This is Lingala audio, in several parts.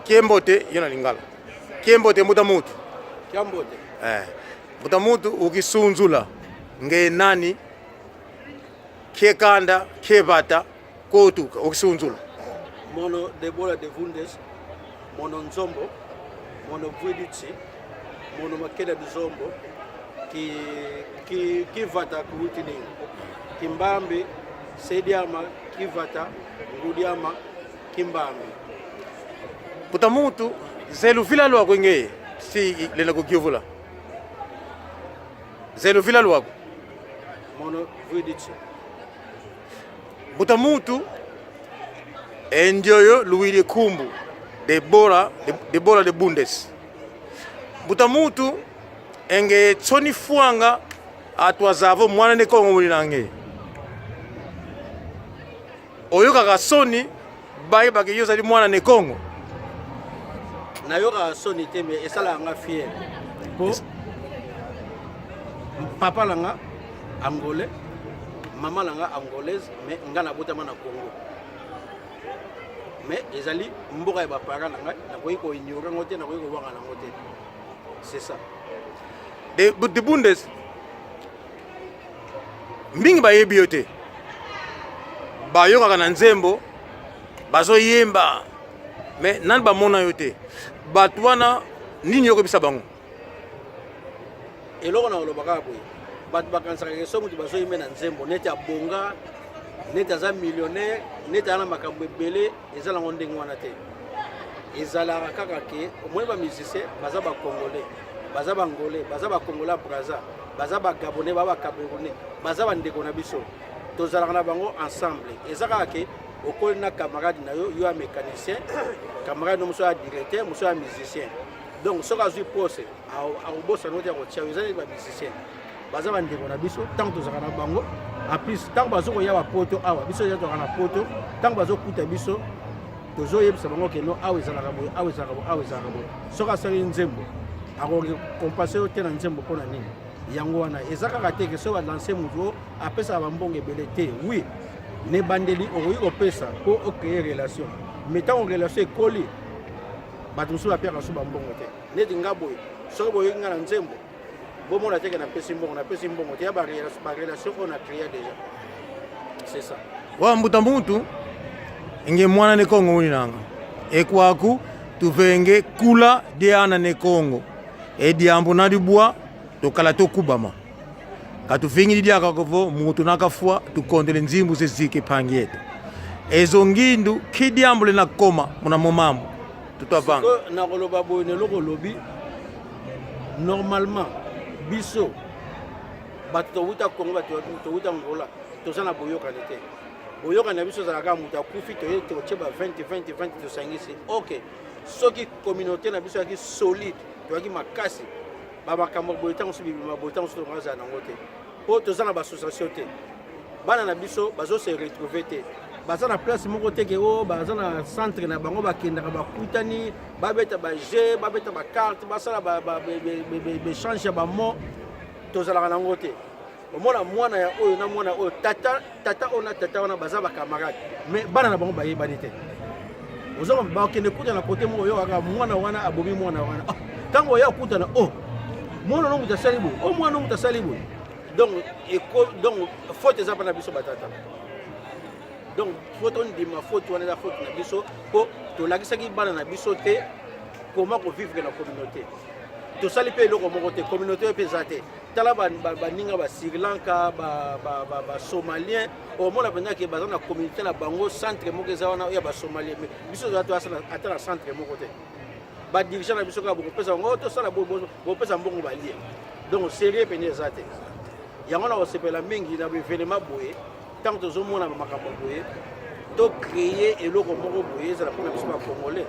Kiembote yo na lingala. Kiembote mbuta mutu. Kiambote. Eh. Mbuta mutu ukisunzula nge nani kiekanda kiebata kotuka ukisunzula. Mono Debola de Vundes, mono Nzombo, mono Bwiditsi, mono Makeda de Zombo, ki ki kivata kuwitininga. Kimbambi, Sediama, Kivata, Ngudiama, Kimbambi. Mbuta mutu zelu vila lwako nge si lena kugyuvula. Zelu vila lwako. Mono Bwiditsi. Mbuta mutu endioyo luwili kumbu Debora Debora de Bundes. Mbuta mutu enge tsoni fuanga atwazavo mwana ne Kongo mulinange. Oyokaka soni bayebaka yo ozali mwana ne Kongo. Nayokaka soni te mais esalaka nga fier po papa na nga angolais, mama na nga angolaise, mais nga nabotama na Congo. Mais ezali mboka ya baparent na ngai, nakoki koignore yango te, nakoki kowanga nango te. C'est ça. De Bundes mingi bayebi yo te, bayokaka na nzembo bazoyemba mais nani bamona yo te. Bato wana nini yokoyebisa bango? Eloko na koloba kaka boye, bato bakanisaka ke so moto bazoyemba na nzembo neti abonga, neti aza millionnaire, neti aza na makambo ebele, eza nango ndenge wana te. Ezalaka kaka ke omoni ba musicien baza ba congolais, baza ba angolais, baza ba congolais ya Brazza, baza ba gabonais, baza ba camerounais, baza ba ndeko na biso, tozalaka na bango ensemble. Eza kaka ke okoli na camarade na yo, yo ya mécanicien, camarade no mosusu ya directeur, mosusu ya musicien. Donc soki azwi poste akobosana te akotia yo. Eza neti ba musicien baza bandeko na biso, ntango tozalaka na bango, en plus ntango bazokoya bapoto awa, biso eza tozalaka na poto, ntango bazokuta biso tozoyebisa bango ke no, awa ezalaka boye, awa ezalaka boye, awa ezalaka boye. Soki asali nzembo akorekompense yo te na nzembo. Mpo na nini? Yango wana eza kaka te ke soki balance motu apesaka bambongo ebele te. Oui, na ebandeli okoki kopesa mpo ocreye relation, mais ntango relation ekoli, bato mosusu bapiaka so bambongo te. Neti nga boye, soki boyoki nga na nzembo, bomona teke napesi mbongo, napesi mbongo te, ya barelation oyo na créa déjà, c'est ça. Wa mbuta mutu nge mwana ne Kongo mulinanga ekwaku tuvenge kula diana ne Kongo ediambu na dibwa tokala tokubama katufingi diaka kovo mutu nakafwa tukondele nzimbu zezike pangi yetu ezo ngindu kidiambu lena koma muna momambu tutwavanga. Nakoloba boye na eloko olobi, normalement biso bato towuta Congo, bato towuta Angola, toza na boyokani te. Boyokani na biso ezalaka moto akufi, toye totie ba 20 20 20, tosangisi, ok. Soki communauté na biso yaki solide, toyaki makasi, bamakambo boye ntango mosusu bibima boye, ntango mosusu tokazala nango te, mpo toza na baassociation te. Bana na biso bazo se retrouver te, baza na place moko te ke oyo baza na centre na bango, bakendaka, bakutani, babeta baje, babeta bacarte, basala baechange ya bamo, tozalaka nango te. Omona mwana ya oyo na mwana oyo, tata tata oyo na tata wana baza bacamarade, mais bana na bango bayebani te. Oza bakende kutana kote moko, oyo kaka mwana wana abomi mwana wana. Ntango oya okutana, o mwana no moto asali boye, o mwana no moto asali boye. Donc eko, donc faute eza mpa na biso batata. Donc faut tondima faute wana, eza faute na biso, mpo tolakisaki bana na biso te comment kovivre na communauté. Tosali mpe eloko moko te, communauté oyo mpe eza te. Tala baninga ba Sri Lanka, basomalien, omona mpenza ke baza na communauté na bango, centre moko eza wana oyo ya basomalien. Mais biso toza ata na centre moko te. Badirigeant na biso kaka bokopesa bango, tosala, bopesa mbongo, balie. Donc sérieux mpenza eza te. Yango na kosepela mingi na baevenema boye, ntango tozomona makambo boye, tocreye eloko moko boye ezala mpona biso bacongolais.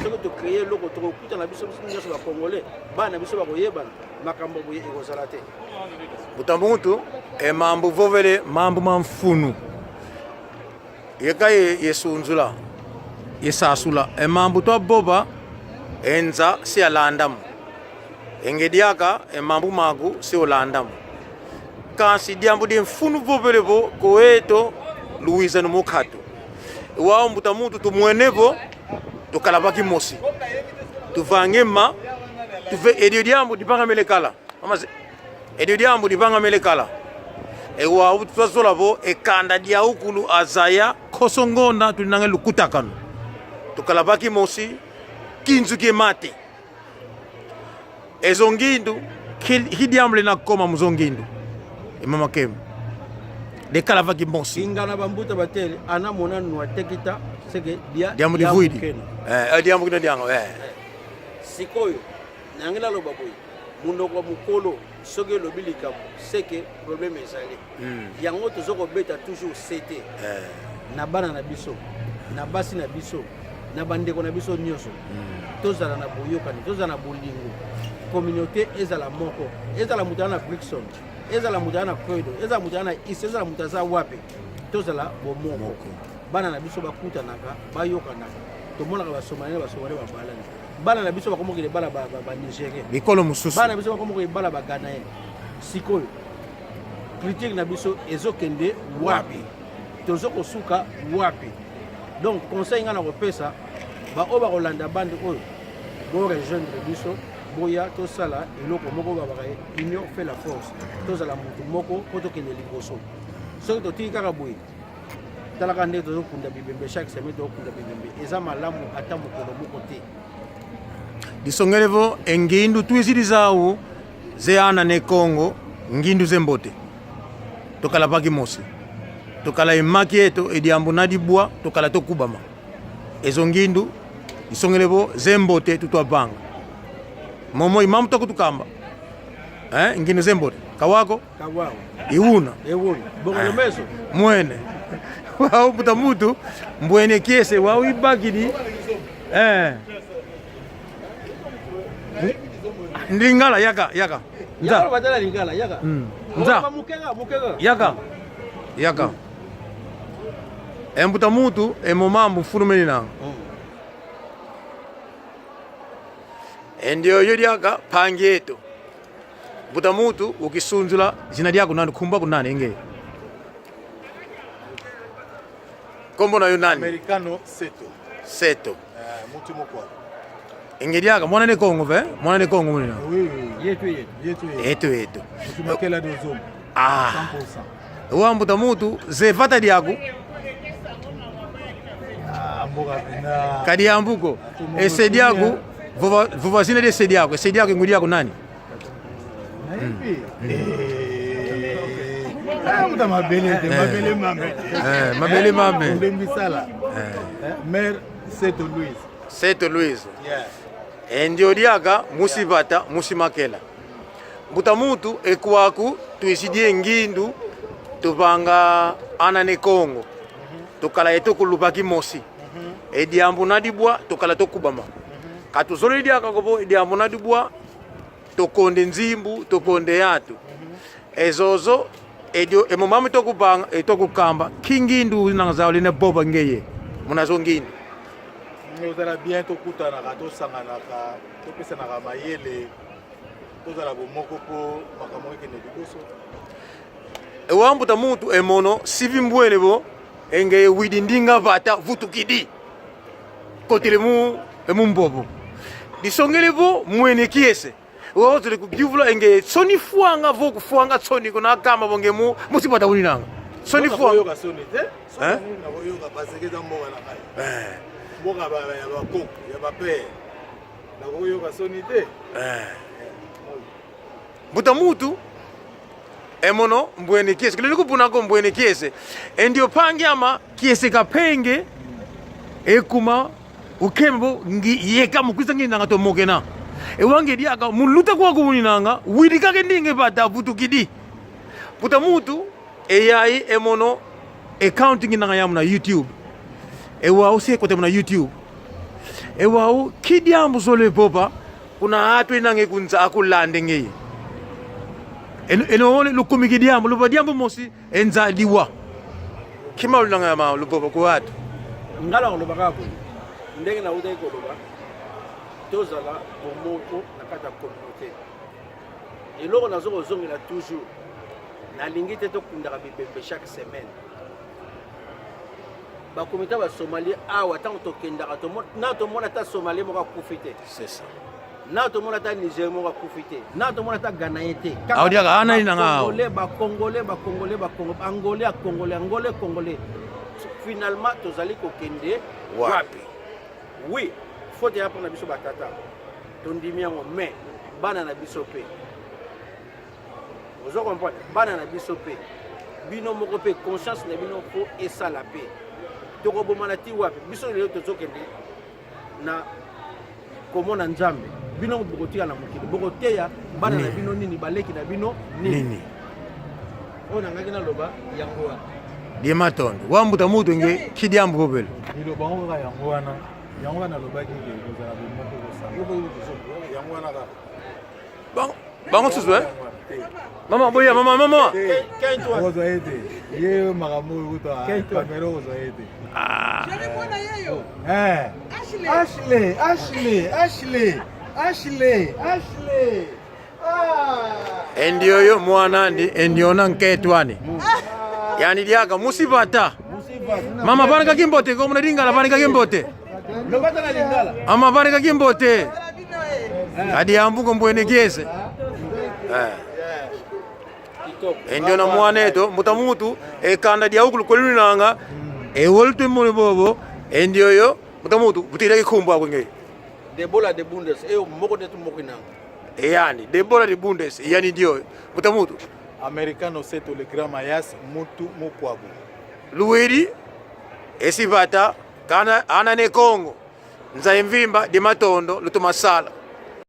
Soki tocreye eloko, tokokutana biso nyonso bacongolais, bana na biso bakoyebana, makambo boye ekozala te. Mbuta mutu emambu vovele mambu mamfunu yeka yesunzula yesasula emambu twaboba enza si alandamu engediaka emambu magu si olandamu kasi diambu di mfunu vovele vo koeto luiza no mukhatu wao mbuta mutu tumwenevo tukalabaki mosi. Tuvange ma tuve edio diambu dipanga mele kala. Amase edio diambu dipanga mele kala. Ewa twazola bo ekanda dia ukulu azaya khosongonda tulinange lukutakano. Tukalabaki mosi kinzuki mate. Ezo ngindu hidiambu lina koma muzongindu. Emama kemu. Dekalavaki mosi. Ingana bambuta batele ana mona nua tekita seke dia diambu divuidi. Eh, diambu kino diango eh. Sikoyo nangi naloba boye monoko ya mokolo soki elobi likambo seke problème ezali yango toza kobeta toujours sete Eh. na bana na biso na basi na biso na bandeko na biso nyonso tozala na boyokani tozala na bolingo communauté ezala moko ezala moto aza na Brixton ezala moto aza na Croydon ezala moto aza na East ezala moto aza wapi tozala bomoko bana na biso bakutanaka bayokanaka tomonaka basomalien na basomalien babalani bana na biso bakomokele bala banigérien Bikolo mosusu. bana na biso bakomokele bala baganayen sikoyo critique na biso ezokende wapi tozo kosuka wapi donc conseil ngai na kopesa baoyo bakolanda bande oyo bo rejoindre biso boya tosala eloko moko babaka union fait la force tozala motu moko mpo tokende liboso soki totiki kaka boye talaka ndenge tozokunda bibembe chaque semaine tozokunda bibembe eza malamu ata mokolo moko te Disongelevo engindu tuizilizawu zeana ne Congo ngindu zembote. Tokala paki mosi. Tokala emaki eto ediambu na dibwa tokala tokubama. Ezo ngindu disongelevo zembote tutwapanga. Momo imamu tokutukamba. Eh, ngindu zembote. Kawako kawawa iwuna ewona bongolo meso mwene wau puta mutu mbwene kiese wau ibakidi eh. Ndingala yaka yaka nza yaka batala lingala yaka Nza. Oloba mukeka mukeka yaka yaka embuta mutu emomambu mfulumeni nanga endioyo lyaka pangi eto mbuta mutu ukisunzula zina lyako nani khumba kunani enge kombo na yo nani Americano Seto. Seto Mutu moko. enge lyaka mwana ne Kongo ve mwana ne Kongo munina Oui, oui. yetu yetu Yetu yetu. eto eto Mutu makela de zombo. ah 100%. wambuta mutu zevata lyaku Ah, mboka pena. kadi yambuko esediaku vuvazina lye sediaku esediaku ingu lyaku nani Nayebi. Eh. Ah, muta mabele te, mabele mame. Eh, mabele mame. Ndembisala. Eh, Maire Seto Louise. Seto Louise Yeah. endio lyaka musivata musimakela mbuta mutu ekwaku tuisidie ngindu tupanga ana ne Kongo tokala ye tokulupaki mosi ediambu na dibwa tokala tokubama katuzoleli diaka kopo ediambu na dibwa tokonde nzimbu tokonde yatu ezozo edio emomami tokupanga etokukamba kingindu nanga zawo line boba ngeye munazo ngindu Ozala bien tokutanaka tosanganaka topesanaka mayele tozala bomoko mpo makambo ekende liboso. Ewambuta mutu emono sivi mbwene bo enge widi ndinga vata vutukidi kotele mu emu mbobo disongele bo mwene kiese wawozele kubyuvula enge tsoni fuanga vo kufuanga tsoni kuna kama bonge mu musipata ulinanga tsoni fuanga Nakoyoka soni te. Eh? Soni nakoyoka parce que eza mboka na ngai. Eh, Mboka ya bakoko ya bapere. Nakoyoka soni te. eh. Mbuta mutu emono mbwene kiese kilili kupunako mbwene kiese endio pangi ama kiese kapenge ekuma ukembo ngi yeka mukwisa ngi nanga tomokena ewange diaka muluta kwa kuuninanga widikake ndinge pata vutukidi puta mutu eyai emono account ngi nanga yamu na YouTube ewau se kote na YouTube ewau kidiambu sole popa kuna atu inange kunza akulande ngeye eno lukumi kidiambu lupa diambu mosi enza liwa kima ulanga ya ma lupopa ku atu ngala koloba kaka boye ndenge nautaki koloba tozala bomoko na kati ya communauté eloko nazo kozongela toujours nalingi te tokundaka bibembe chaque semaine. Bakomite ya basomalie awa ntango tokendaka na tomona ata somalie moko akufi te. C'est ça. Na tomona ata niger moko akufi te, na tomona ata ghanayen te. Aodiaka ana nini nanga awa. Bacongolais, bacongolais, bacongolais, angolais, congolais, angolais, congolais. Finalement tozali kokende wapi? Oui, faute ya mpona biso batata, tondimi yango, mais bana na biso mpe, ozo comprendre, bana na biso mpe, bino moko mpe conscience na bino mpo esala mpe. Tokobomana ti wapi? Biso lelo tozokende na komona Nzambe, bino bokotika na mokili, bokoteya bana na bino nini, baleki na bino nini? Oyo nangaki naloba yango wana. Diematondo wambuta mutu nge kidiambu bobele. Liloba yango kaka yango wana, yango wana alobaki ke kozala bomoko kosala yango wana kaka. Bango susu eh? Mama boya, mama, mama. Okozwa ye te, ye makambo oyo kuta kamera, okozwa ye te. Ashley, Ashley, Ashley, Ashley, Ashley. Endioyo mwana ndi endiona nketwani yani diaka musibata mama banika kimbote komuna lingala, banika kimbote mama, banika kimbote kadi yambuko mbwenekiese endiona mwana eto mbuta mutu ekanda dia ukulu kolilinanga ewoltu muni bobo endioyo mbuta mutu butira kikhumbu akwenge. Debola de Bundes eyo moko nde moko inanga. Eyani Debola de Bundes yani ndio mbuta mutu. Americano Seto le grand Mayas mutu mukwabu. Luwiri esivata kana ana ne Kongo nzai mvimba di matondo lutumasala.